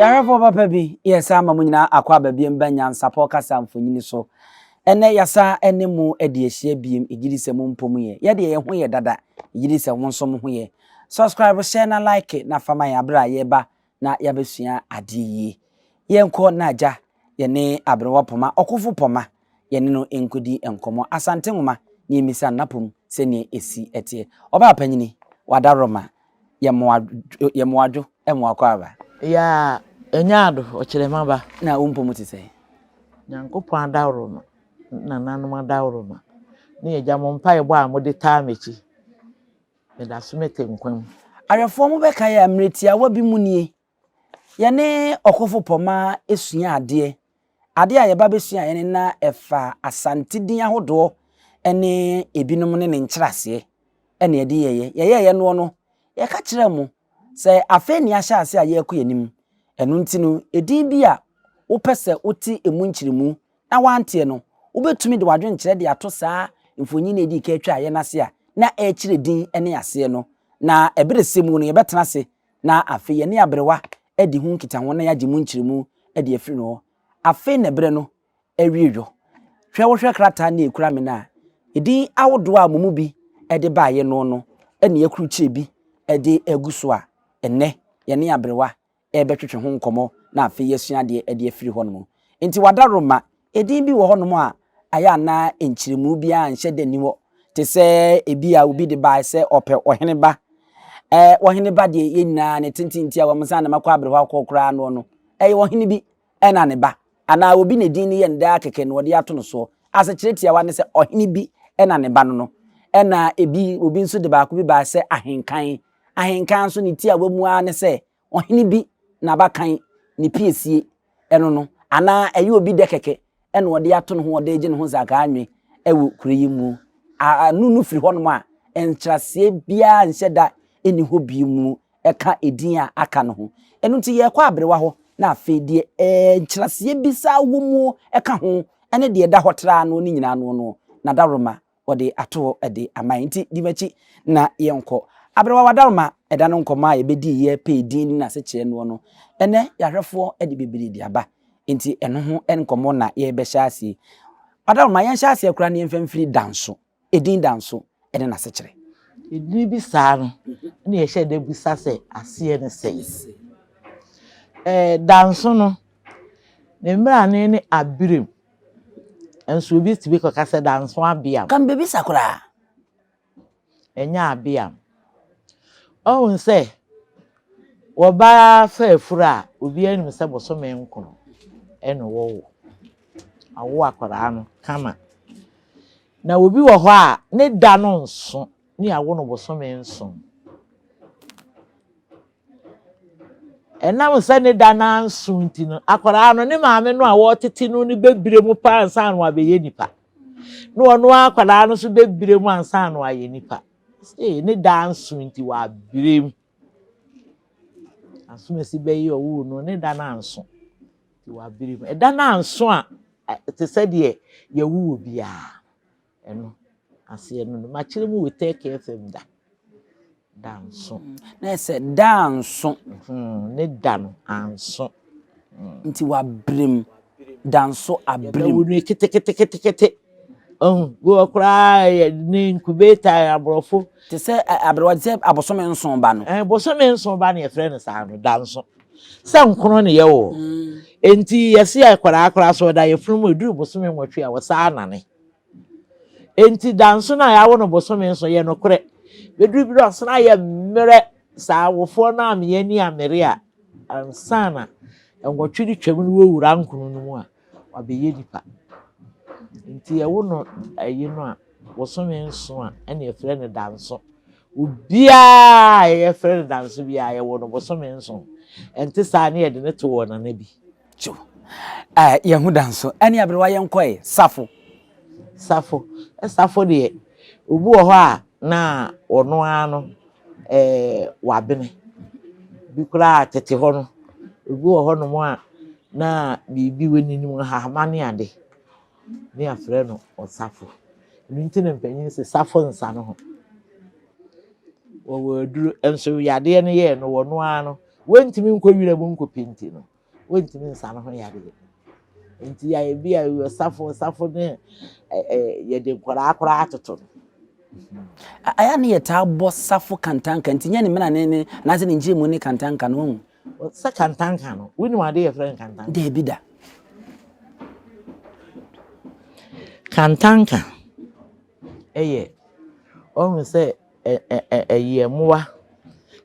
Yɛahwɛfoɔ papa bi, yɛsan ama mo nyinaa akɔ aba biom ba Nyansapɔ kasa mfonini so. Ɛnnɛ yɛasan ne mo adi ahyia biom, yɛgye di sɛ mo mpo mo yɛ. Yɛdeɛ yɛn ho yɛ dada, yɛgye di sɛ mo nso mo ho yɛ. Subscribe, share na like na fa ma yɛn aberɛ a yɛreba na yɛabɛsua adeɛ yie. Yɛnkɔ na agya yɛne Aberewa Poma, Ɔkofo Poma, yɛne no nkɔdi nkɔmmɔ. Asante Nwoma na yɛmmisa no n'apom sɛdeɛ ɛsi teɛ. Ɔbaa panyini, Wadaroma, yɛmmoadwo mmoa kɔ aba. Yaa ɛnyɛ ado, ɔkyerɛma ba. Na wo mpɔ mu te sɛn? Nyankopɔn adaworoma, nananom adaworoma, ne agya mo mpaebɔ a mode taa m'akyi. Meda so mete nkwa mu. Awɛfoɔ mobɛkae a mmerɛ tiawa bi mu nie, yɛne Ɔkofo Pɔma sua adeɛ. Adeɛ a yɛba bɛsuaeɛ no na ɛfa Asante din ahodoɔ ne ebinom ne ne nkyerɛaseɛ ɛna yɛde yɛeɛ. Yɛyɛeɛ noɔ no, yɛka kyerɛɛ mo sɛ afei ne yɛahyɛ ase a yɛrekɔ yɛn anim. Ɛno nti no, edin bi a wopɛ sɛ wote emu nkyerɛmu na woanteɛ no, wobɛtumi de w'adwenkyerɛ de ato saa mfonyin a ɛdii kan atwaeɛ no ase a na ɛrekyerɛ din ne aseɛ no. Na ɛberɛ sɛ mu no, yɛbɛtena ase na afei yɛne aberewa adi ho nkitaho na yɛagye mu nkyerɛmu de afiri no hɔ. Afei na ɛberɛ no awie dwo. Hwɛ wohwɛ krataa ne ɛkura me no a, edin ahodoɔ a mo mu bi de baeɛ no no ɛna yɛakurukyire bi de agu so a ɛnnɛ yɛne aberewa ɛrebɛtwetwe ho nkɔmmɔ na afei yɛasua adeɛ de afiri hɔnom. Nti wadaroma, edin bi wɔ hɔnom a ayɛ anaa nkyerɛmu biara nhyɛ da nni hɔ. Te sɛ ebi a obi de baeɛ sɛ ɔpɛ ɔhene ba. Ɔhene ba deɛ yɛn nyinaa ne tenten nti a wɔn nsa na makɔ aberewa kɔ koraa noɔ no, ɛyɛ ɔhene bi ɛna ne ba. Anaa obi ne din no yɛ no daa kɛkɛ na ɔde ato no soɔ. Asekyerɛ tiawa ne sɛ ɔhene bi ɛna ne ba no no. Ɛna ebi obi nso de baako bi baa sɛ ahenkan. Ahenkan nso ne tiawa mu ara ne sɛ ɔhene bi n'abakan ne piesie ɛno no. Anaa ɛyɛ obi dɛ kɛkɛ ɛna ɔde ato ne ho ɔde gye ne ho nsakaa nwe ɛwɔ kuro yi mu. Ano no firi hɔnom a nkyerɛaseɛ biara nhyɛ da ɛnni hɔ bio mu ɛka edin a aka no ho. Ɛno nti yɛrekɔ aberewa hɔ na afei deɛ nkyerɛaseɛ bi saa wɔ mu ɛka ho ɛne deɛ ɛda hɔ traa no ne nyinaa no no n'adaroma wɔde ato hɔ de ama yɛn. Nti di m'akyi na yɛnkɔ. Aberewa wadaroma ɛda no nkɔmmɔ a yɛbɛdi yɛ pɛ edin ne n'asekyerɛ noɔ no, ɛnɛ yɛahwɛfoɔ de bebree de aba. Nti ɛno ho nkɔmmɔ na yɛrebɛhyɛ aseɛ. Wadaroma yɛnhyɛ aseɛ koraa na yɛmfa mfiri Danso. Edin Danso ɛne n'asekyerɛ. Edin bi saa no, na yɛhyɛ da bisa sɛ aseɛ ne sɛn. Danso no, ne mmerane ne abirem. Nso obi tumi kɔka sɛ Danso abeam. Ka mbɛbisa koraa. Ɛnyɛ abeam. Ɔhu sɛ wɔbaa fa afuru a obiara nim sɛ bosome 9 ɛna wɔwo. Awo akwadaa no kama. Na obi wɔ hɔ a ne da no nso ne awo no bosome 7. Ɛnam sɛ ne da no anso nti no, akwadaa no ne maame no a wɔretete no no bɛbire mu paa ansa na wabɛyɛ nipa. Na ɔno akwadaa no nso bɛbire mu ansa na wayɛ nipa. Ee, ne da anso nti wabire mu. Asomasi bɛyɛ ɔwoo no, ne da no anso nti wabire mu. Ɛda no anso a, te sɛ deɛ yɛwo wɔ biara. Ɛno, aseɛ no no, makyerɛ mu wɔ Turkey FM da. Danso. Na ɛsɛ da anso. Ne da no anso. Nti wabere mu. Danso abere mu. Yɛbɛwo no keteketekete. Ɔhu, wɔ koraa yɛ ne incubator aborɔfo. Te sɛ aberewa te sɛ abosome 7 ba no. Bosome 7 ba no yɛfrɛ no saa no, Danso. Sɛ nkono ne yɛwɔ. Enti yɛse akwadaa koraa so ɔda yɛfunu mu eduru bosome 8 a wɔsaa nane. Enti Danso no a yɛawo no bosome 7 yɛ nokorɛ. Bɛduru bi no ɔsena yɛ mmerɛ saa awofoɔ no a meyɛ ni amere a ansa na 8 no twam no wɔwura nkono no mu a wabɛyɛ nipa. Nti yɛwo no ayi no a bosome 7 a ɛna yɛfrɛ no Danso. Obiara a yɛfrɛ no Danso biara yɛwo no bosome 7. Ɛnte saa ne yɛde ne to wɔ nana bi. Kyew. Yɛhu Danso. Ɛne aberewa yɛnkɔe Safo. Safo. Safo deɛ obi wɔ hɔ a na ɔno ara no wabene. Bi koraa tete hɔ no, obi wɔ hɔnom a na biribi wɔ n'anim hahama ne ade. Ne yɛafrɛ no Ɔsafo. Ɛno nti na mpanyin sɛ Safo nsa no ho. Wɔwɔ aduro nso yadeɛ no yɛɛ no wɔno ara no. Wɔntumi nkɔ wira mu nkɔpɛ nti no, wɔntumi nsa no ho yareɛ. Nti yɛ bi a ɔsafo ɔsafo ne yɛde nkwadaa koraa atoto no. Ayɛ ne yɛtaa bɔ safo kantanka nti nyɛ ne mena ne ne anaasɛ ne nkyerɛmu ne kantanka no wahu. Sɛ kantanka no, wonim ade yɛfrɛ no kantanka? Daabi da. Kantanka yɛ, woahu sɛ ɛyɛ mmoa,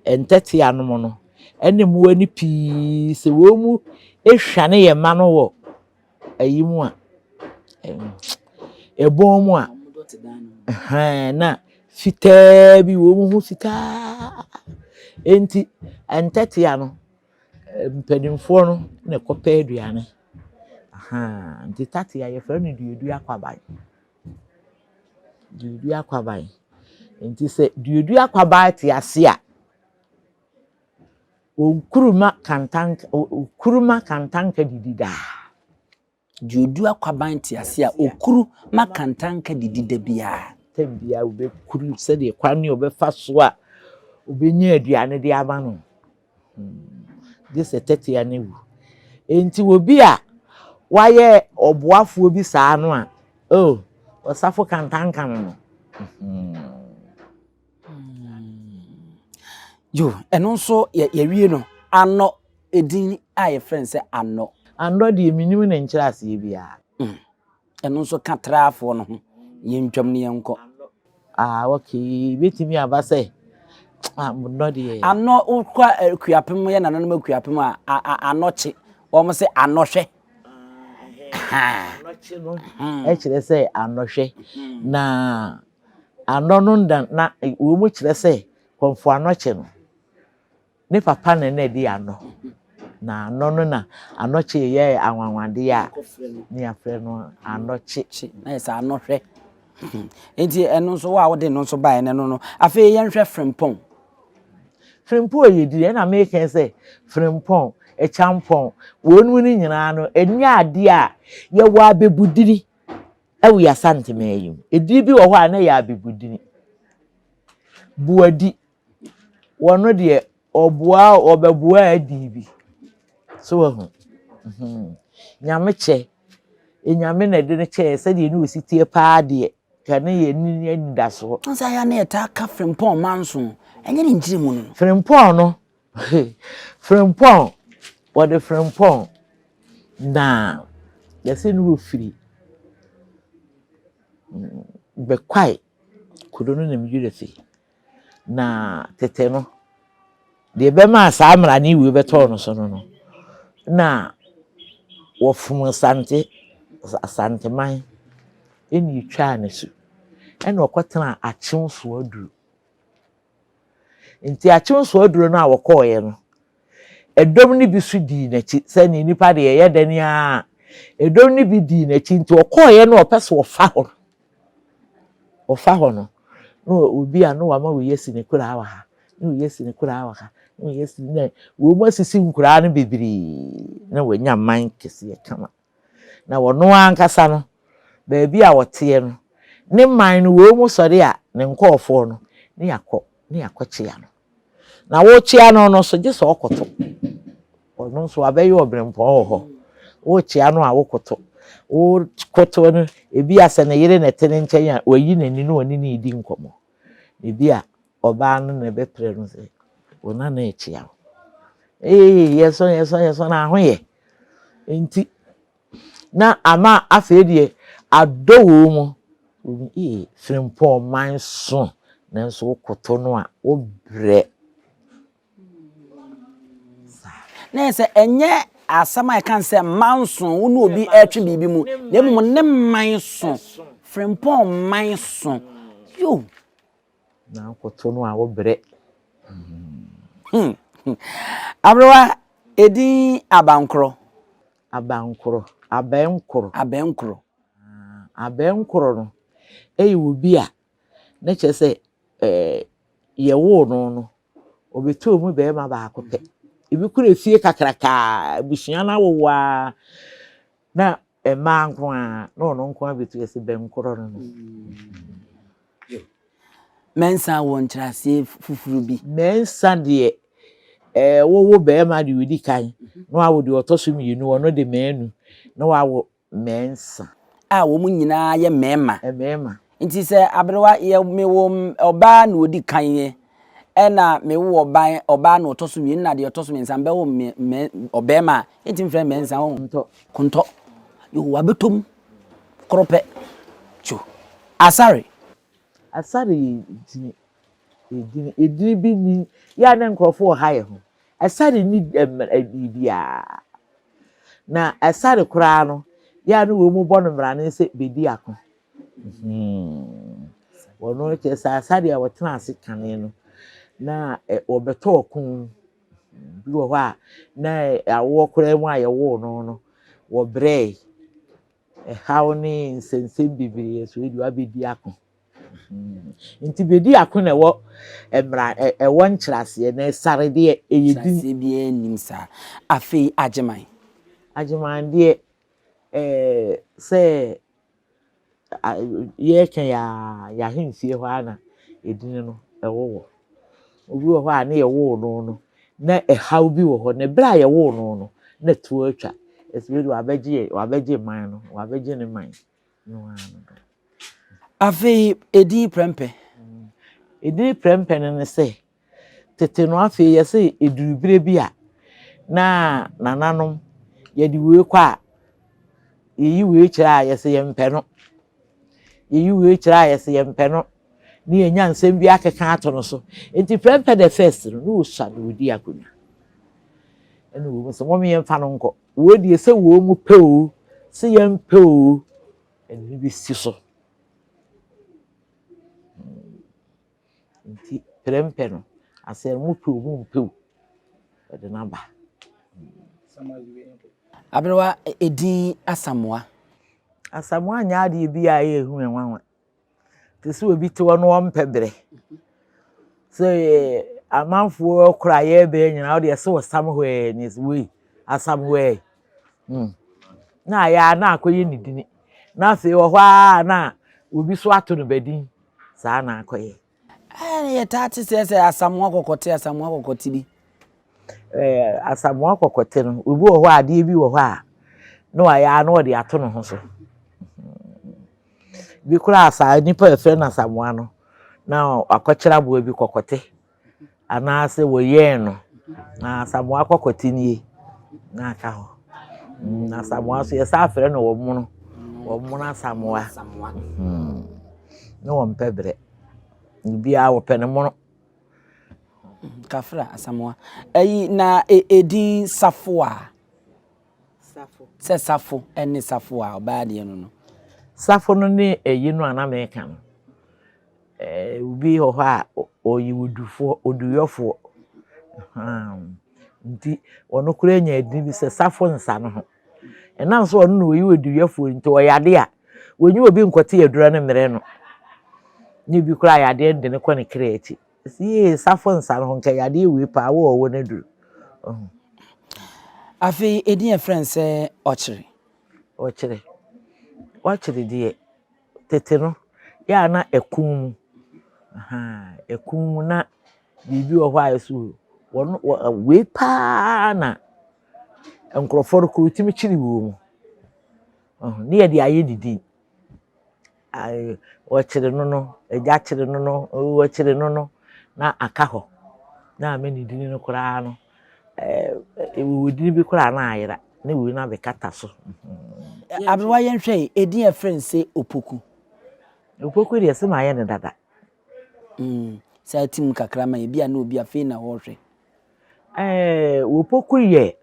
ntɛtea nom no, ɛne mmoa no pii sɛ wɔn mu hwane yɛn mma no wɔ ayi mu a, ɛbɔn mu a, na fitaa bi wɔn ho fitaa. Enti ntɛtea no, mpanimfoɔ no na ɛkɔpɛ aduane. Nti tatea yɛfrɛ no duadua kwaban. Duadua kwaban. Nti sɛ duadua kwaban te ase a, Nkruma kantanka Nkruma kantanka didi daa. Duodua kwaban te ase a, okuru ma kantanka didi da biara. Tɛm biara obɛkuru sɛdeɛ kwan ne ɔbɛfa so a obɛnya aduane de ama no. Gye sɛ tɛtea no awu. Enti obi a wayɛ ɔboafoɔ bi saa no a, oh, ɔsafo kantanka no no. Yo, ɛno nso yɛ yɛwie no anɔ edin a yɛfrɛ no sɛ anɔ. Anɔ deɛ menim ne nkyerɛaseɛ biara. Mm. Ɛno nso ka traafoɔ no ho. Yɛntwam ne yɛnkɔ. Ah, okay. Ebetumi aba sɛ anɔ deɛ. Anɔ wokɔ akuapem yɛ nananom akuapem a anɔ kye. Wɔn sɛ anɔ hwɛ. Anɔ kye no ɛkyerɛ sɛ anɔ hwɛ. Na Anɔ no nda na wɔ mu kyerɛ sɛ Kɔmfo Anɔkye no, ne papa na na ɛdi anɔ. Na anɔ no na Anɔkye yɛɛ anwanwadeɛ a ne yɛafrɛ no Anɔkye. Kye, na yɛ sɛ anɔ hwɛ. Nti ɛno nso wo a wode no nso baeɛ no ɛno no. Afei yɛnhwɛ Frimpong. Frimpong yɛ din, ɛna meka sɛ Frimpong, Kyampong, wɔn mu no nyinaa no ɛnyɛ adeɛ a yɛwɔ abɛbudini. Ɛwɔ yɛn Asanteman yi mu. Edin bi wɔ hɔ a na ɛyɛ abibidini. Boadi. Wɔno deɛ ɔboa ɔbɛboa adi bi. So wahu? Mhm. Nyame kyɛ. Nyame na ɛde no kyɛɛ sɛdeɛ ne ɔsi teɛ paa deɛ ka ne yɛ ne anidasoɔ. Nsa ya na yɛtaa ka Frimpong manso. Ɛnyɛ ne nkyiri mu no. Frimpong no Frimpong, wɔde Frimpong na yɛse no wɔfiri Bɛkwae kuro no na me werɛ fi. Na tete no, deɛ ɛbɛmaa saa mmarane wei bɛtɔɔ no so no no, na wɔfom Asante, Asanteman ɛna ɛtwaa ne su. Ɛna ɔkɔtenaa Akyem Soaduru. Nti akyemsoɔ aduro no a wɔkɔeɛ no, ɛdɔm no bi nso dii n'akyi. Sɛdeɛ nnipa deɛ ɛyɛ dɛn ara a, ɛdɔm no bi dii n'akyi. Nti ɔkɔeɛ no ɔpɛ sɛ ɔfa hɔ no, ɔfa hɔ no, na obi a na wama wei asi ne koraa wɔ ha, na wei asi ne koraa wɔ ha, na wei asi na wɔn asisi nkoraa no bebree na wɔanya man kɛseɛ kama. Na ɔno ankasa no, baabi a ɔteɛ no, ne man no, wei mu sɔre a, ne nkurɔfoɔ no, ne yɛakɔ, ne yɛakɔkyea no. Na wokyea no no nso, gye sɛ ɔkoto. Ɔno nso wabɛyɛ ɔberempɔn wɔ hɔ. Wokyea no a, wokoto. Wokoto no, ebi a sɛ ne yere na ɛte ne nkyɛn a, wayi n'ani na ɔne no redi nkɔmmɔ. Ebi a ɔbaa no na ɛbɛprɛ no sɛ, wo nana rekyea wo. Ee, yɛsɔ, yɛsɔ, yɛsɔ, na ho yɛ. Nti, na ama afei deɛ adɔ wɔ mu. Ee, Frimpong man so, nanso wokoto no a, wobrɛ. Na yɛ sɛ ɛnyɛ asɛm a ɛka sɛ manso wo ne obi ɛretwe biribi mu na mmom ne man so Frimpong man so yo. Na wokoto no a wobrɛ. Hmm. Aberewa, edin abankorɔ. Abankorɔ, abɛnkorɔ. Abɛnkorɔ. Ah, abɛnkorɔ no ɛyɛ obi a ne kyerɛ sɛ ɛɛ yɛwoo no no ɔbɛtɔɔ mu barima baako pɛ. Ebi kura efie kakrakaa, abusua no awowo ara na mmaa nko ara, na ɔno nko ara bɛtu ɛsɛ bɛnkorɔ no no. Mɛnsa wɔ nkyerɛaseɛ foforɔ bi. Mɛnsa deɛ, Ɛɛ wowo barima deɛ ɔdi kan, na wawo deɛ ɔtɔ so mmienu, ɔno de mmaanu, na wawo mmiɛnsa. A wɔn nyinaa yɛ mmarima. Mmarima. Nti sɛ aberewa yɛ mewo ɔbaa na ɔdi kan yɛ, ɛna mewo ɔban ɔbaa na ɔtɔ so mmienu na deɛ ɔtɔ so mmiɛnsa mbɛwo mɛ ɔbarima a, ɛntumi mfrɛ mmiɛnsa ho. Kontɔ. Kontɔ. Yoo wabɛtɔ mu koro pɛ. Kyo. Asare. Asare yɛ dini. Edin, edin bi nni, yɛ a na nkurɔfo wɔ ha yɛ ho. Asiane nni mmara biribiara. Na asiane koraa no, yɛ a na wɔn bɔ no mmara sɛ bedi ako. Hmm. Wɔn kyerɛ sɛ asiane a wɔtena ase kane no, na wɔbɛtɔ ɔko mu. Bi wɔ hɔ a, na awoɔ koraa mu a yɛwoo no no, wɔbrɛe. Ɛhaw ne nsɛnsɛm bebree so ebi wabɛdi ako. Nti bedi ako na ɛwɔ mmara ɛwɔ nkyerɛaseɛ na ɛsare deɛ ɛyɛ din. Nkyerɛaseɛ biara nnim saa. Afei Agyeman. Agyeman deɛ ɛɛ sɛ yɛreka yi ara y'ahemfie hɔ ara na edin no ɛwɔ wɔ. Obi wɔ hɔ a ne yɛwoo no no na ɛhaw bi wɔ hɔ na berɛ a yɛwoo no no na tuo atwa. Ɛsɛ wei deɛ wabɛgye wabɛgye man no wabɛgye ne man no ara no. Afei edin prɛmpɛ. Edin prɛmpɛ no ne sɛ, tete no afei yɛse eduru berɛ bi a na nananom yɛde wei kɔ a, yɛyi wei kyerɛ a yɛse yɛmpɛ no. Yɛyi wei kyerɛ a yɛse yɛmpɛ no. Ne yɛnya nsɛm bi akeka ato no so. Nti prɛmpɛ the first no, na ɔsua na ɔdi akonnwa. Ɛna wɔn sɛ wɔn yɛmfa no nkɔ. Wei deɛ sɛ wɔn mu pɛ o, sɛ yɛmpɛ o, ɛde no bɛsi so. Nti prɛmpɛ no, asɛ mo pɛ o, mo mpɛ o, ɛde no aba. Aberewa, edin Asamoah. Asamoah nyɛ adeɛ bi a ɛyɛ hu nwanwa. Te sɛ obi te hɔ na ɔmpɛ berɛ. Sɛ amanfoɔ kora yɛrebɛyɛ nyinaa wode ɛsɛ ɔsam hɔ ɛ ne wei asam hɔ ɛ. Hmm. Na ayɛ a na akɔyɛ ne dini. Na afei wɔ hɔ ara na obi so ato no badin. Saa na akɔyɛ. Ɛɛ yɛtaa te sɛ sɛ Asamoah kɔkɔte Asamoah kɔkɔte bi. Ɛɛ Asamoah kɔkɔte no obi wɔ hɔ a adeɛ bi wɔ hɔ a na wayɛ a na ɔde ato ne ho so. Bi koraa saa nipa a yɛfrɛ no Asamoah no na wakɔkyerɛ aboa bi kɔkɔte anaasɛ wɔyɛn no na Asamoah kɔkɔte nie na aka hɔ. Mm, Asamoah nso yɛsan frɛ no wɔmono wɔmono Asamoah. Mm, ne wɔmpɛ berɛ. Obiara wɔpɛ no mono. Kafra Asamoah. Ɛyi na edin Safoa. Safo. Sɛ Safo ne Safo a ɔbaa deɛ no no. Safo no ne ɛyi no a na meka no. Ɛɛ obi wɔ hɔ a ɔyɛ odufoɔ, oduyɔfoɔ. Nti ɔno koraa nya edin bi sɛ Safo nsa no ho. Ɛnam sɛ ɔno na ɔyɛ oduyɔfoɔ nti ɔyɛ ade a, wɔnyi obi nkɔte aduro no mmerɛ no. Ne bi koraa yadeɛ no de no kɔ ne kra akyi. Yee, Safo nsa no ho nka yadeɛ wei paa wo ɔwɔ no aduro. Afei edin a yɛfrɛ no sɛ ɔkyere. Ɔkyere. Ɔkyere deɛ, tete no, yɛ a na ɛko mu. Ahaa, ɛko mu na biribi wɔ hɔ a ɛso wɔn wɔ wei paa na nkurɔfoɔ no koro tumi kyere wɔ mu. Ne yɛde ayɛ ne din. Ae, wɔkyere no no, agya kyere no no, wɔkyere no no, na aka hɔ. Na ama ne din no koraa no, ɛɛ, ɛwɔ din bi koraa na ayera, na wei no abɛkata so. Aberewa yɛnhwɛ yi, edin a yɛfrɛ no sɛ Opoku. Opoku deɛ sɛ mayɛ no dada. Mm, saa tim kakra ma ebi a na obi afei na ɔrehwɛ. Ɛɛ, Opoku yɛ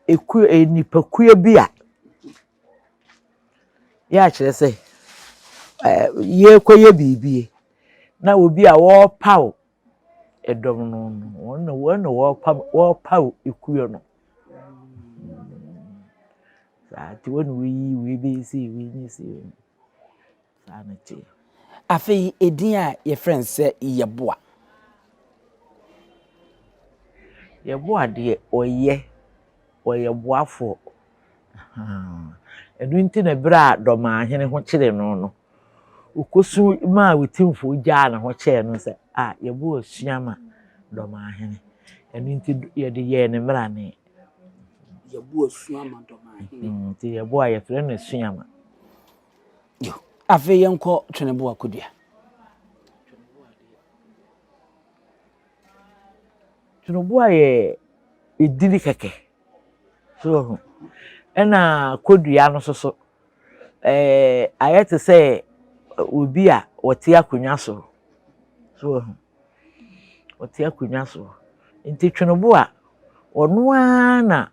ekuo, nipakuo bi a Yɛ a kyerɛ sɛ yɛrekɔyɛ biribi na obi a ɔrepaw dɔm no no, wɔn na wɔn na wɔrepaw wɔrepaw ekuo no. Saa nti wɔn na wɔyi wei bɛyɛ sei, wei nyɛ sei. Saa na ɛteɛ. Afei edin a yɛfrɛ no sɛ Yɛboa. Yɛboa deɛ ɔyɛ, ɔyɛ boafoɔ. Ɛno nti na berɛ a Dɔmahene ho kyere no no, ɔkɔsu maa Otumfoɔ gyaa ne ho kyɛɛ no sɛ, a Yɛboa sua ma Dɔmahene. Ɛno nti yɛde yɛɛ ne mmarane. Yɛbo Asuama Dɔmahene. Nti yɛbo a yɛfrɛ no Asuama. Yo, afei yɛnkɔ Tweneboa Kodua. Tweneboa yɛ edini kɛkɛ. So wahu? Ɛna kodua no nso so, ɛɛ ayɛ te sɛ obi a ɔte akonnwa so. So wahu? Ɔte akonnwa so. Nti Tweneboa, ɔno ara na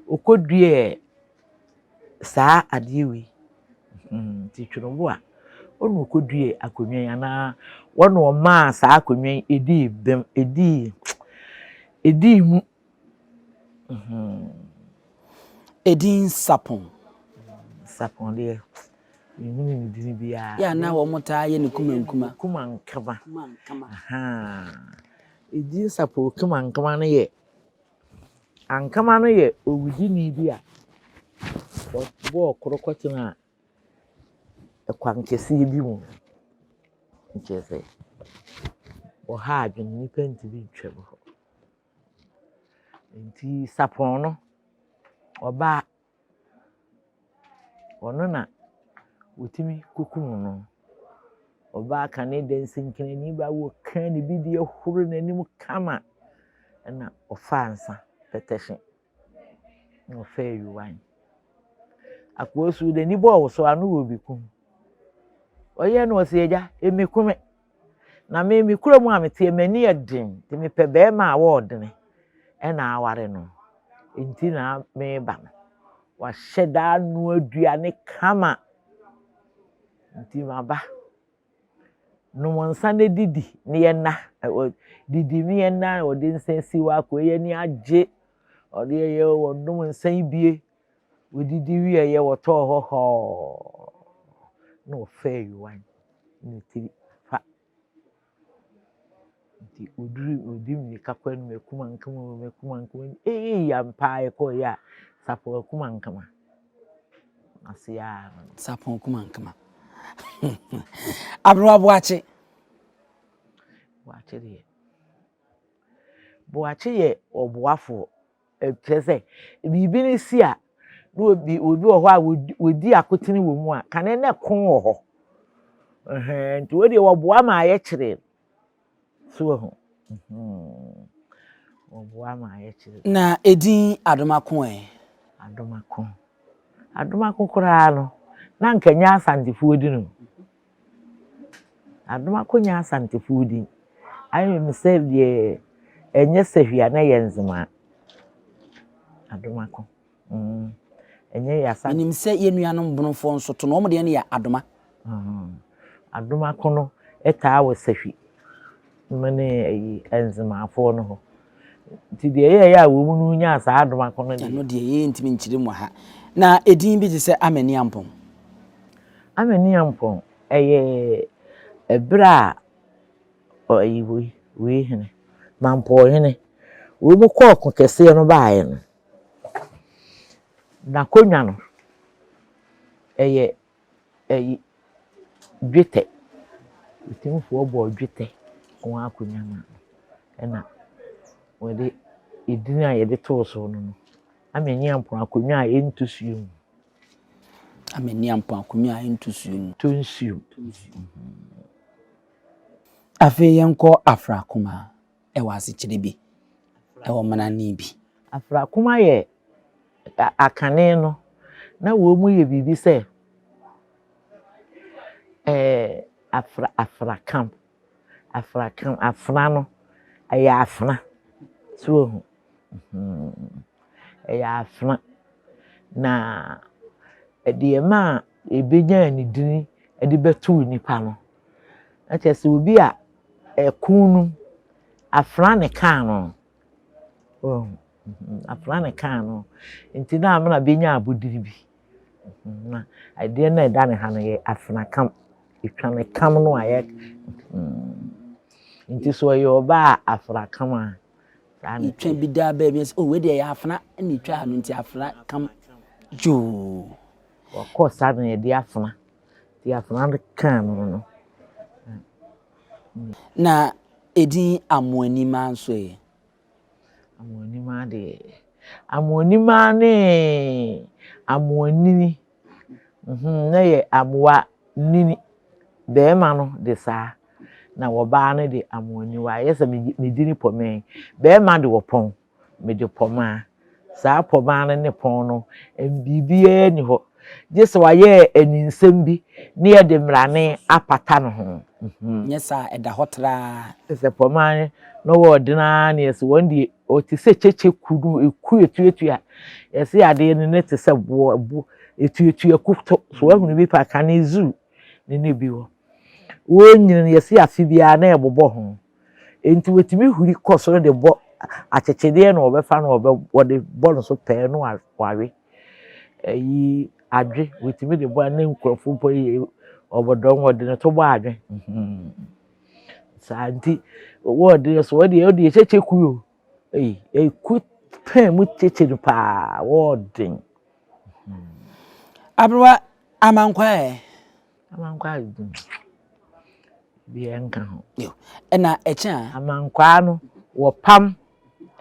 ɔkɔduɛɛ saa adeɛ wei. Nti Tweneboa, ɔna ɔkɔduɛɛ akonnwa yi anaa ɔna ɔmaa saa akonnwa yi ɛdii bem, ɛdii, ɛdii mu. Edin Sapon. Sapon deɛ, menhunu ne dini biara. Yɛ a na wɔn taa yɛ no kumankuma. Kumankama. Edin Sapon kumankama no yɛ, ankama no yɛ owudini bi a ɔbɔɔ koro kɔtenaa ɛkwan kɛseɛ bi mu. Kyerɛ sɛ, ɔha adwene, nnipa ntumi ntwam hɔ. Nti sapɔn no, ɔbaa, ɔno na ɔtumi kɔkum no. Ɔbaa kane dansinkranni ba wɔkaa ne bidie horo n'anim kama ɛna ɔfaa nsa pɛtɛhye na ɔfaa awiwan. Akoa su n'ani bɔɔ wo so ano wɔ bi kum. Ɔyɛɛ no ɔse agya, ɛmɛku me. Na me me kurom a meteɛ m'ani yɛ den nti mepɛ bɛrima a wɔɔdene ɛna aware no nti na meba no. Wahyɛ da anoa aduane kama nti maba. Nom nsa na didi na yɛnna. Didi na yɛnna ɔde nsa si hɔ akɔ yɛn ani agye. Ɔde yɛ wɔnom nsa yi bie. Wɔdidi wieɛ wɔtɔɔ hɔ hɔɔ na wɔfaa awiwan. ne tiri fa. Nti oduru odi mmirika kɔ anim akumankama o akumankama eii ampa ara ɛkɔɔ yɛ a sapɔn akumankama ase ara no. Sapɔn akumankama Aberewa Boakye. Boakye deɛ Boakye yɛ ɔboafoɔ. Kyerɛ sɛ, biribi no si a, na obi obi wɔ hɔ a wɔdi akotene wɔ mu a, kane na ɛko wɔ hɔ. Ɛhɛn, nti wei deɛ wɔboa ma ayɛ kyeree. So wahu? Wɔboa ma ayɛ kyeree. Na edin Adomako ɛ? Adomako. Adomako koraa no, na anka ɛnyɛ Asantefoɔ din o. Adomako nyɛ Asantefoɔ din. Ayɛ me sɛ deɛ ɛnyɛ sahwi a na ɛyɛ Nzemaa. Adomako. Mm. Ɛnyɛ yɛ Asante. Menim sɛ yɛn nuanom Bonofoɔ nso to no, wɔn deɛ no yɛ Adoma. Mm. Adomako no taa wɔ sahwi no ne ayi Nzemaafoɔ no hɔ. Nti deɛ ɛyɛeɛ a wɔn no nyaa saa Adomako no deɛ. Ɛno deɛ yɛntumi nkyerɛ mu wɔ ha. Na edin bi te sɛ Amaniampɔn. Amaniampɔn, ɛyɛ ɛberɛ a ɔyi wei, wei hene, Mampɔnhene, wɔn kɔɔ ɔko kɛseɛ no baeɛ no, n'akonnwa no, ɛyɛ ɛyi dwetɛ. Otumfoɔ bɔɔ dwetɛ ho akonnwa maa no, ɛna wɔde edin a yɛde too so no no, Amaniampɔn akonnwa a ɛnto suo mu. Amaniampɔn akonnwa a ɛnto suo mu. To nsuo. Afei yɛnkɔ Afrakoma ɛwɔ asekyerɛ bi ɛwɔ manane bi. Afrakoma yɛ akane no na wɔn mu yɛ biribi sɛ ɛɛ afra afrakam afrakam afra no ɛyɛ afena so wahu ɛyɛ afena na deɛ ɛma ɛbɛnyaa ne dini de bɛtoo nipa no na kyerɛ sɛ obi a ɛko no afena na ɛkaa no wahu afena na ɛkaa no nti na amena bɛnya abodini bi na adeɛ no a ɛda ne ha no yɛ afena kam ɛtwa ne kam no a yɛ nti sɛ ɔyɛ ɔbaa a afena kam a saa na ɛtwa bi daa baabi sɛ oh wei deɛ ɛyɛ afena na ɛtwa no nti afena kam yoo wɔkɔ saa na yɛde afena nti afena no kaa no no. Na. Edin Amoanimaa nso ɛ? Amoanimaa deɛ, Amoanimaa ne Amoanini, mhm, na yɛ amoa nini. Bɛrima no de saa, na ɔbaa no de amoaniwa. Ayɛ sɛ me dini pɔmɛn. Bɛrima de ɔpɔn. Mede pɔmaa. Saa pɔmaa no ne pɔn no, biribiara nni hɔ. Gye sɛ wayɛ aninsɛm bi na yɛde mmrane apata ne ho. Nyɛ saa a, ɛda hɔ traa. Sɛ pɔmaa no wɔ ɔden ara na yɛse wɔn deɛ ɔte sɛ kyekye ku no, eku etuatua. Yɛse adeɛ no ne te sɛ boɔ, bo, etuatua kuto. So wahunu bi pa kane zoo ne ne bi wɔ. Wɔnyini no yɛse afe biara na ɛbobɔ ho. Enti wɔtumi huri kɔ soro de bɔ akyekyedeɛ na wɔbɛfa no wɔbɛ wɔde bɔ no so pɛɛ no wawe. Ayi adwe wɔtumi de bɔ ne nkurɔfoɔ mpo yɛ ɔbɔdɔm wɔde ne to bɔ adwe. Mhm. Saa nti wɔde so wɔde wɔde kyekye ku o. Ei eku pɛn mu kyekye no paa wɔden. Aberewa amankwa ɛ. Amankwaa biara nka ho. Ɛna ɛkyɛ a. Amankwaa no wɔpam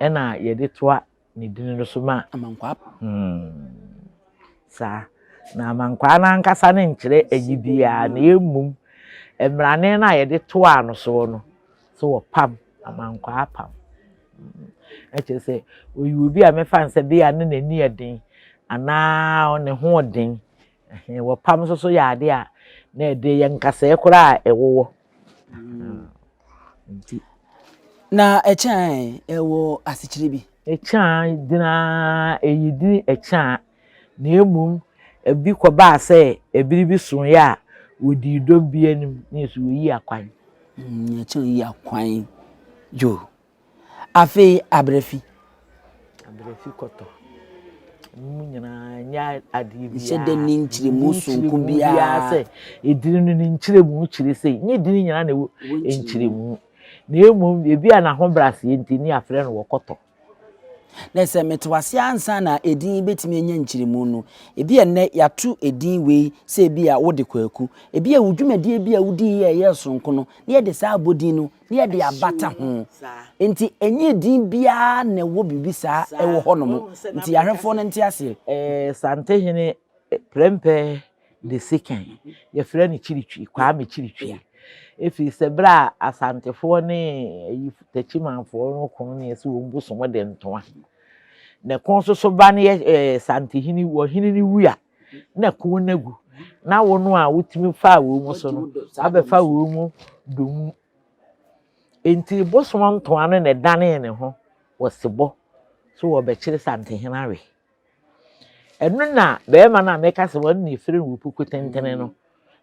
ɛna yɛde toa ne dini no so ma. Amankwaa. Hmm. Saa. Na amankwaa no ankasa no nkyerɛ ayi biara na mmom mmarane no a yɛde toa no soɔ no so wɔpam amankwaa pam. Ɛkyerɛ sɛ oyi obi a mɛfa no sɛ bia ne n'ani yɛ den anaa ne ho ɔden Ɛhɛn, wɔpam nso so yɛ ade a na ɛde yɛ nkasɛɛ koraa a ɛwowɔ. Nti. Na ɛkyɛn ɛwɔ asekyerɛ bi. Ɛkyɛn gyina ɛyi din ɛkyɛn na mmom ebi kɔbaa sɛ ebiri bi soeɛ a wɔdii dɔm bi anim na yɛsi wɔyi akwan. Ɛkyɛn yi akwan yo. Afei abrɛfi. Abrɛfi kɔtɔ. Mu nyinaa nyɛ adeɛ biara. Nhyɛ da nni nkyerɛmu sononko biara. Sɛ edini no ne nkyerɛmu kyerɛ sei. Nyɛ edini nyinaa na ɛwɔ nkyerɛmu. Na mmom ebi a n'ahobrɛaseɛ nti ne yɛafrɛ no wɔkɔtɔ. Na sɛ mete wo ase ansa na edin yi bɛtumi anya nkyerɛmu no, ebi a nnɛ yɛato edin wei sɛ ebi a wode Kwaku. Ebi a wo dwumadie bi a wodiiɛ a ɛyɛ sononko no, na yɛde saa abɔdin no na yɛde abata ho. Nti ɛnyɛ din biara na ɛwɔ biribi saa ɛwɔ hɔnom. Nti ahwɛfoɔ no nte aseɛ. Ɛɛ Santehene Prempeh the Second, yɛfrɛ no Kyiritwi, Kwame Kyiritwi. Ɛfiri sɛ berɛ a Asantefoɔ ne ayi Takyimanfoɔ no ko no yɛsɛ wɔn bosom de ntoa. Na ɛko nso so ba no yɛ ɛɛ Santehene ɔhene no wu a, na ko no agu. Na wo no a wotumi faa wɔn mu so no, abɛfa wɔn mu domu. Enti bosom ntoa no na ɛdanee ne ho wɔ sebɔ so wɔbɛkyere Santehene awe. Ɛno na barima no a meka sɛ wɔn na efiri no wɔ puku tentene no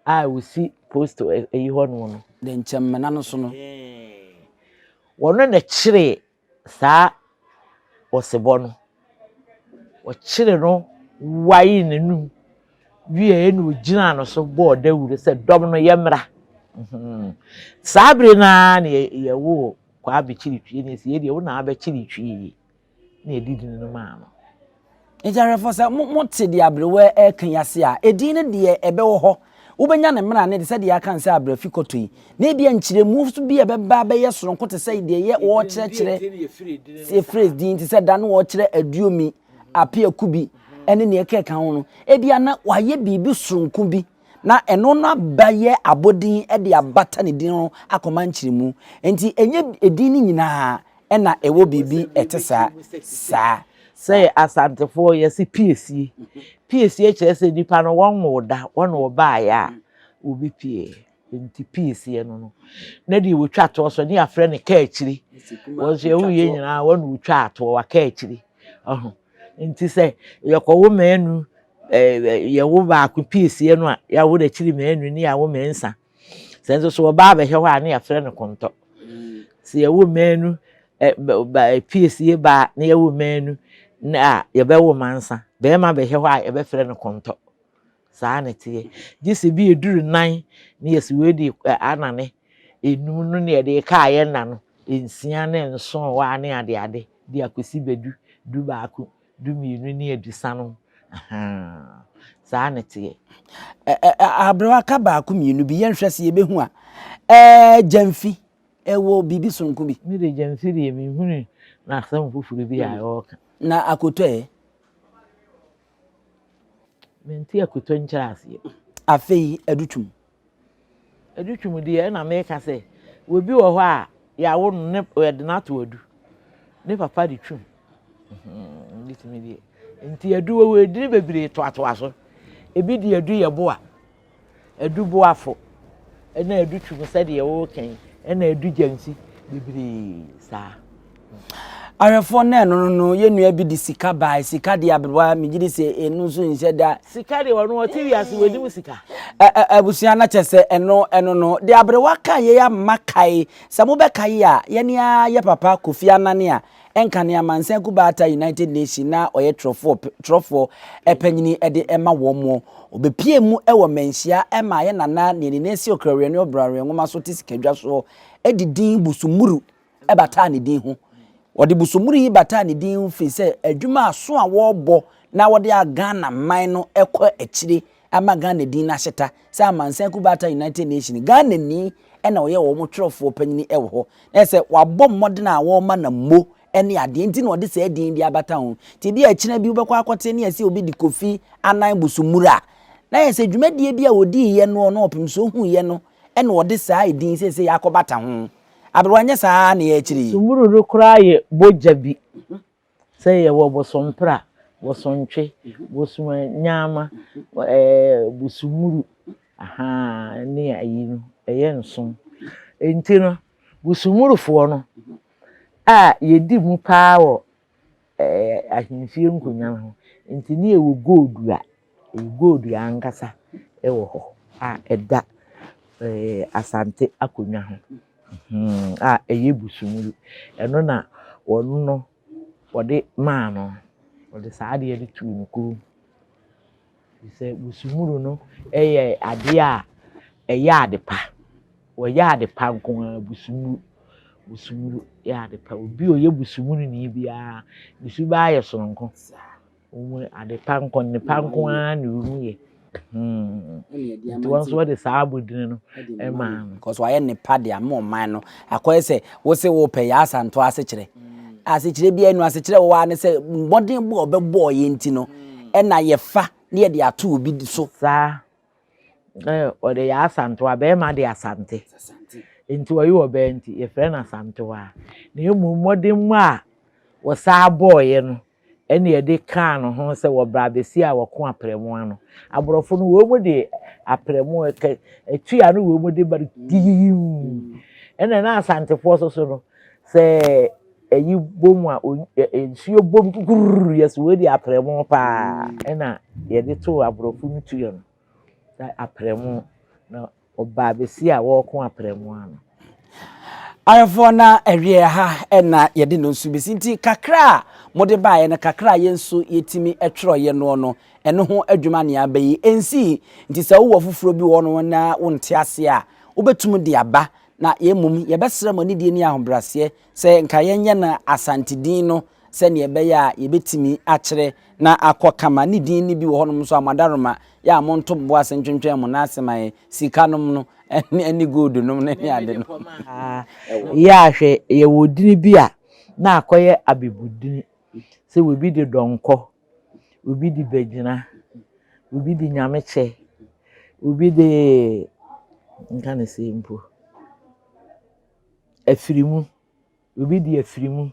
a wɔsi post eyi hɔ nom no. De nkyɛmmena no so no. Wɔn na kyeree saa ɔsebɔ no. Wɔkyeree no waee n'anum wieeɛ na ɔgyinaa no so bɔɔ dawuro sɛ dɔm no yɛmmra. Saa bere no ara na yɛwoo Kwame Kyiritwie na yɛsi yɛ deɛ wo na abɛkyere twie yi na yɛde din no maa no. Nti ahwɛfoɔ sɛ mo mote deɛ aberewa reka yi ase a, edin no deɛ ɛbɛwɔ hɔ. Wobɛnya ne mmara ne de sɛdeɛ aka no sɛ abrɛfi kɔtɔ yi. Na ebia nkyerɛmu nso bi a ɛbɛba abɛyɛ soronko te sɛ deɛ yɛ wɔrekyerɛkyerɛ yɛfrɛ din te sɛ da no wɔrekyerɛ aduomi, apeakubi ne nea ɛkeka ho no. Ebia na wɔayɛ biribi soronko bi na ɛno no abɛyɛ abɔdin de abata ne din ho akɔma nkyerɛmu. Nti ɛnyɛ edin no nyinaa ɛna ɛwɔ biribi ɛte saa saa. Sɛ Asantefoɔ yɛse piesie. Piesie kyerɛ sɛ nipa no wɔnwoo da, wɔne wɔbaeɛ a wɔbɛpie. Nti piesie no no. Na deɛ wɔtwa toɔ so ne yɛafrɛ no kaakyire. Wɔn nso yɛwo yɛ nyinaa wɔne wɔtwa toɔ waka akyire. Ɔho. Nti sɛ yɛkɔwo mmaanu yɛwo baako piesie no a yɛawo n'akyiri mmaanu ne yɛawo mmiɛnsa. Sɛ nso so ɔbaa bɛhwɛ hɔ a ne yɛafrɛ no kɔntɔ. Sɛ yɛwo mmaanu piesie baa na yɛwo mmaanu na a yɛbɛwo mansa. Bɛrima bɛhwɛ hɔ a yɛbɛfrɛ no kɔntɔ. Saa na ɛteɛ. Gye sɛ bi ɛduru nan ne yɛsi wei de anane enum no ne yɛde kaa yɛn nna no nsia ne nson waa ne adeade de akɔsi bɛdu du baako dumienu ne aduasa no, ahaa, saa na ɛteɛ. Aberewa ka baako mmienu bi, yɛnhwɛ sɛ yɛbɛhu a. Ɛɛ, Gyamfi. Ɛwɔ biribi sononko bi. Me de Gyamfi deɛ menhunu n'asɛm foforɔ bi a ɔreka. Na Akoto ɛ? Mente Akoto nkyerɛaseɛ. Afei Adutwum. Adutwum deɛ ɛna meka sɛ obi wɔ hɔ a yɛawo no ne yɛde no ato adu. Ne papa de twum. Bitumi deɛ. Nti adu wɔ hɔ edini bebree toatoa so. Ebi de adu yɛ boa. Adu boafo, ɛna adu twum sɛdeɛ woreka yi, ɛna adu gyansi bebree saa. Ahwɛfoɔ na ɛno no no yɛn nua bi de sika bae sika deɛ aberewa megye di sɛ ɛno nso nhyɛ da. Sika deɛ ɔno ɔte wiase wɔnim sika. Abusua na kyɛ sɛ ɛno ɛno no deɛ aberewa ka yɛ ama kae sɛ mobɛkae a yɛne ara yɛ papa Kofi Anane a Ɛnka ne Amansan Kubaata United Nation na ɔyɛ twerɛfoɔ twerɛfoɔ panyini de ma wɔn mo. Ɔbɛpuee mu wɔ mmanhyia maa yɛ nana nea ne nan si Ɔkrawiɛ ne Ɔbrawiɛ nwoma so te sikadwa soɔ de din Busumuru bataa ne din ho. Wɔde Busumuru yi bataa ne din ho firi sɛ adwuma a so a wɔrebɔ na wɔde a Ghana man no kɔ akyire ama Ghana din no ahyeta sɛ Amansan Kubaata United Nation Ghanani na ɔyɛ wɔn twerɛfoɔ panyini wɔ hɔ. Na sɛ wabɔ mmɔden a wɔrema no mmo ne adeɛ nti na ɔde saa din de abata ho. Nti ebi a akyina bi wobɛkɔ akɔte ne yɛsɛ obi de Kofi Anan Busumuru a, na yɛ sɛ dwumadie bi a ɔdiiɛ no na ɔpem so ɔhuiɛ no na ɔde saa edin seesei akɔbata ho. Aberewa nyɛ saa na yɛ akyire yi. Busumuru no koraa yɛ bogya bi. Sɛ yɛwɔ bosompra, bosontwe, bosomanyama, ɛɛ bosomuru, ahaa, ne ayi no, ɛyɛ nson. Nti no, bosomurufoɔ no a yɛdi mu paa wɔ ɛɛ ahemfie nkonnwa no ho, nti ne yɛwɔ gold a, ɛyɛ gold ankasa wɔ hɔ a ɛda ɛɛ Asante akonnwa ho. A ɛyɛ busumuru. Ɛno na wɔn no wɔde maa no. Wɔde saa adeɛ no too ne kɔn mu. Ɛfiri sɛ busumuru no yɛ adeɛ a ɛyɛ ade pa. Wɔyɛ ade pa nko ara, busumuru. Busumuru yɛ ade pa. Obi a ɔyɛ busumuruni biara, ne suban yɛ sononko. Wɔn ade pa nko, nnepa nko ara na wɔn yɛ. Hmm. Nti wɔn nso wɔde saa abodini no maa no. Because wayɛ nnepa de ama ɔman no. Akɔyɛ sɛ wose wopɛ yɛ asanto asekyerɛ. Asekyerɛ biara nu asekyerɛ wɔ ara ne sɛ mmɔden bɔ a ɔbɛbɔɔ yɛ nti no ɛna yɛfa na yɛde ato obi so. Saa. Ɔde yɛ asantewa, bɛrima de asante. Nti ɔyɛ ɔbaa nti yɛfrɛ no asantewa. Na mmom mmɔden a wɔsaa bɔɔyɛ no ɛna yɛde kaa no ho sɛ wɔ brabesia a wɔko aprɛmo ano. Aborɔfo no wɔn de aprɛmo ɛkɛ atua no wɔn de ba no giim. Ɛna na asantefoɔ nso so no sɛ ɛyi bom a nsuo bom kukururu yɛ so wɔn de aprɛmo paa. Ɛna yɛde too aborɔfo no tua no sɛ aprɛmo na Ɔbaa basia a wɔreko aprɛmo ano. Ayɛfoɔ na ɛwiɛ ha na yɛde no nso bɛsi nti kakra a mode baeɛ no kakra a yɛn nso yɛtumi twerɛeɛ noɔ no ɛno ho adwuma ne aba yi ɛnsii nti sɛ wowɔ foforɔ bi wɔ no na wonte aseɛ a wobɛtumi de aba na yɛn mmom yɛbɛsrɛ mo anidie ne ahobrɛaseɛ sɛ nka yɛnyɛ no Asante din no sɛdeɛ ɛbɛyɛ a yɛbɛtumi akyerɛ na akɔ kama. Ne din no bi wɔ hɔnom nso a, mo adaworoma, yɛ a monto mo bo ase ntwentwɛn mo nan ase ma yɛn, sika nom no ne gold nom no ne ade no. Yɛ a hwɛ, yɛwɔ dini bi a na akɔyɛ abɛbudini, sɛ obi de dɔnkɔ, obi de bagyina, obi de nyamekyɛ, obi de, nka ne sɛ mpo, afirimu. Obi de afiri mu.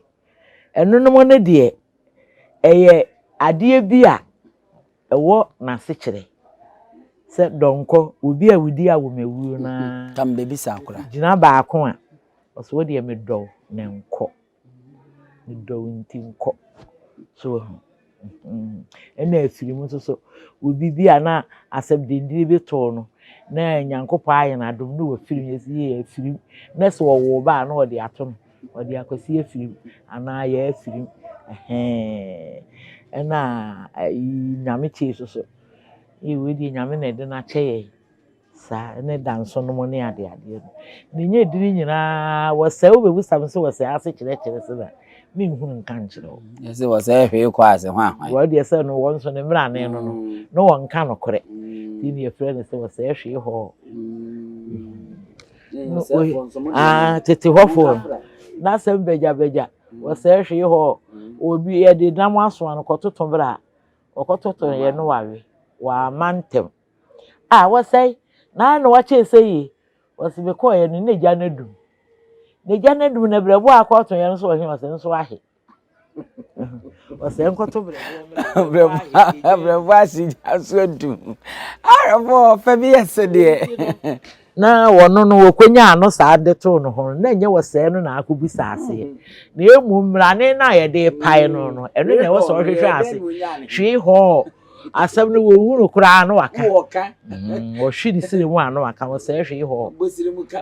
Ɛnonom no deɛ, ɛyɛ adeɛ bi a ɛwɔ n'asekyerɛ. Sɛ dɔnkɔ, obi a wodi awomawuo no ara. Ka mebɛbisa wo koraa. Gyina baako a, ɔsɛ wo deɛ medɔ wo na nkɔ. Medɔ wo nti nkɔ. So wahu? Ɛna afiri mu nso so, obi bi a na asɛm dendene bi too no, na Nyankopɔn ayɛ no adom na wafiri mu, yɛsi yɛ afiri mu. Na sɛ ɔwoo ba a na ɔde ato no, ɔde akwasi afiri mu anaa yɛ afiri mu. Ɛhɛn. Ɛna ayi Nyame kyei nso so, yɛ wei deɛ Nyame na ɛde no akyɛ yɛn. Saa ne danso nom ne adeadeɛ no. Ne nyɛ dini nyinaa wɔsɛe wobɛbusa me sɛ wɔsɛe ase kyerɛkyerɛ sɛ na menhunu nka nkyerɛ wo. Yɛsɛ wɔsɛe hwee kɔ ase hwan hwan. Wɔn deɛ sɛ no wɔn nso ne mmerane no no mm. na wɔnka nokorɛ. Mm. Nti ne yɛfrɛ no sɛ wɔsɛe hwee hɔ. Mm. Ah, tete hɔfoɔ no n'asɛm bagyabagya wɔsɛe hwee hɔ obi yɛde nam asoa no kɔtoto berɛ a wɔkɔtoto yɛ no wawe wɔama ntɛm a wɔsɛe na na wakyɛ sɛ yie wɔsi mekɔɔ yɛ no na gya no adum na gya no adum na brɛbo a akɔto yɛ no nso wɔhe wɔsɛ nso ahe Ɔsɛ nkɔto brɛbo brɛbo ahye gya so adum. Awerɛfo ɔfɛ bi yɛ sɛ deɛ. Na wɔno no wɔkɔnyaa no saa de too no ho no, na ɛnyɛ wɔsɛe no na akɔbisa aseɛ. Na mmom mmrane no a yɛde pae no no, ɛno na ɛwɔ sɛ ɔhwehwɛ ase. Hwee hɔɔ. Asɛm no wɔnhu no koraa na waka. Wɔhwe ne siri mu a na waka, wɔsɛe hwee hɔ. Bosiri mu ka.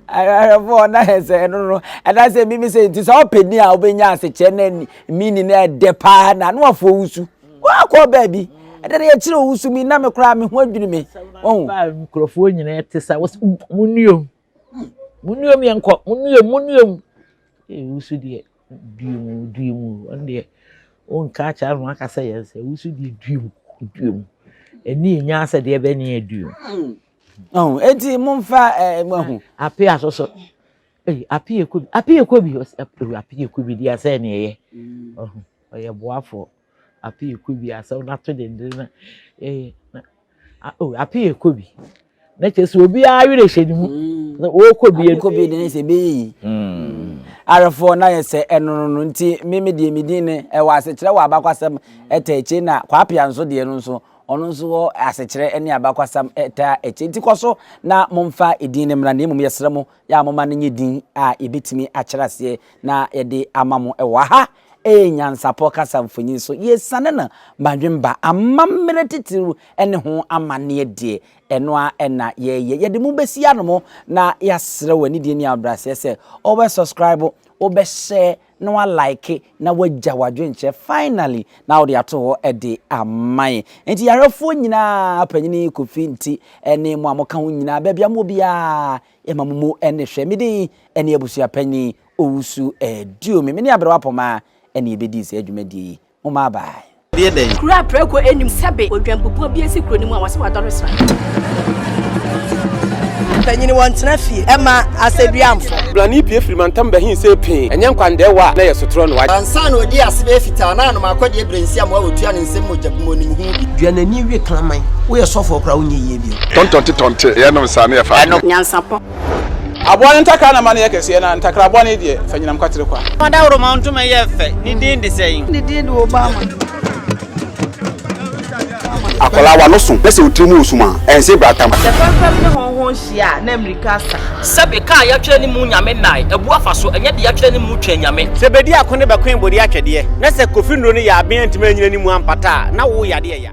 Ahwɛfoɔ na yɛ sɛ ɛno no ɛna sɛ mimi sɛ nti sɛ ɔpɛ ni a wobɛnya asekyerɛ na mini na ɛdɛ paa na ano afoɔ wusu. Wakɔ baabi. Ɛdɛ no yɛkyerɛ owusu mi na me koraa me ho adwiri me. Ɔho. Nkurɔfoɔ nyinaa te sa wɔsɛ munuom. Munuom yɛnkɔ munuom munuom. Ewusu deɛ. Due mu, due mu. Ɔno deɛ wonka akyerɛ no aka sɛ yɛn sɛ wusu deɛ due mu, due mu. Ɛni enya sɛ deɛ bɛ ne due mu. Oh, eti momfa eh, mo ahu. Ape asoso. Ei, ape yɛ kobi. Ape yɛ kobi. Ape yɛ kobi deɛ sɛ ne ɛyɛ. Ɔho, ɔyɛ boafoɔ. Ape yɛ kobi asɛm no ato dendene na eh, na Oh, ape yɛ kɔ bi. Na kyerɛ sɛ obiara werɛ hyɛ ne mu. Mm. Na ɔrekɔ bi. Akɔ bi de ne sɛ ɛbɛyɛ yi. Mm. Awerɛfoɔ na yɛ sɛ ɛno no no nti me me deɛ me din ne ɛwɔ asekyerɛ wɔ abakwasɛm ɛta akyire na Kwapea nso deɛ no nso ɔno nso wɔ asekyerɛ ne abakwasɛm ɛta akyire nti kɔ so na momfa edin no mmra na mmom yɛsrɛ mo yɛ a momma no nyɛ din a yɛbɛtumi akyerɛ aseɛ na yɛde ama mo ɛwɔ ha Ɛyɛ nyansapɔ kasa mfonyin so. Yɛsiane no badwemba, amammerɛ titiriw ne ho amanneɛ deɛ, ɛno ara na yɛreyɛ. Yɛde mo bɛsi anom na yɛasrɛ wo anidie ne ahobrɛaseɛ sɛ wobɛ subscribe, wobɛ share na wa like na wagya w'adwenkyerɛ finally na wode ato hɔ de ama yɛn. Enti yɛahwɛfoɔ nyinaa, Panyini Kofi Nti ne mo a moka ho nyinaa, baabi a mowɔ biara, yɛma mo mu ne hwɛ. Me din ne Abusuapanyin Owusu Aduomi. Me ne Aberewa Pomaa na yɛbɛdii saa dwumadie yi. Momma bye. Deɛ dɛn? Kuro a prako nnim sɛbe odwanbubuo bi asi kuro no mu a wɔse wadɔre sra. Mpanyini wɔntena fie ɛma asɛduamfo. Blani pue firi mantam bɛhe see pee, ɛnyɛ nkwandɛɛwa a na ɛyɛ sotorɔ no. Ansa na ɔdii ase bɛyɛ fitaa na anom akɔdeɛ berɛ nsi amoa wɔtua ne nsam mogya bi mu ɔnim ho bi. Dua n'ani we kraman. Woyɛ sɔfoɔ koraa wonyɛ yie bio. Tɔntɔnte tɔnte, yɛnom saa na yɛfa adeɛ. Nyansapɔ. Aboa no ntakra na ma no yɛ kɛseɛ, na ntakra bɔne deɛ, fa nyinam kwatere kwa. Ɔdawuroma ntoma yɛ fɛ, ne din de sɛn? Ne din de Obama. Akwadaa w'ano so na sɛ wo tiri mu wɔ sum a, ɛnse bratam. Sɛ fɛmfɛm ne hɔnhɔn hyia a, na mmirika asa. Sɛbe, ka a yɛatwerɛ ne mu Nyame nnae, abu afa so, ɛnyɛ deɛ yɛatwerɛ ne mu Twɛn Nyame. Sɛ bedi ako ne bɛkoe bode atwɛdeɛ, na sɛ Kofi nnuro no yɛ aben antumi anyina ne mu ampata a, na wo yadeɛ ya.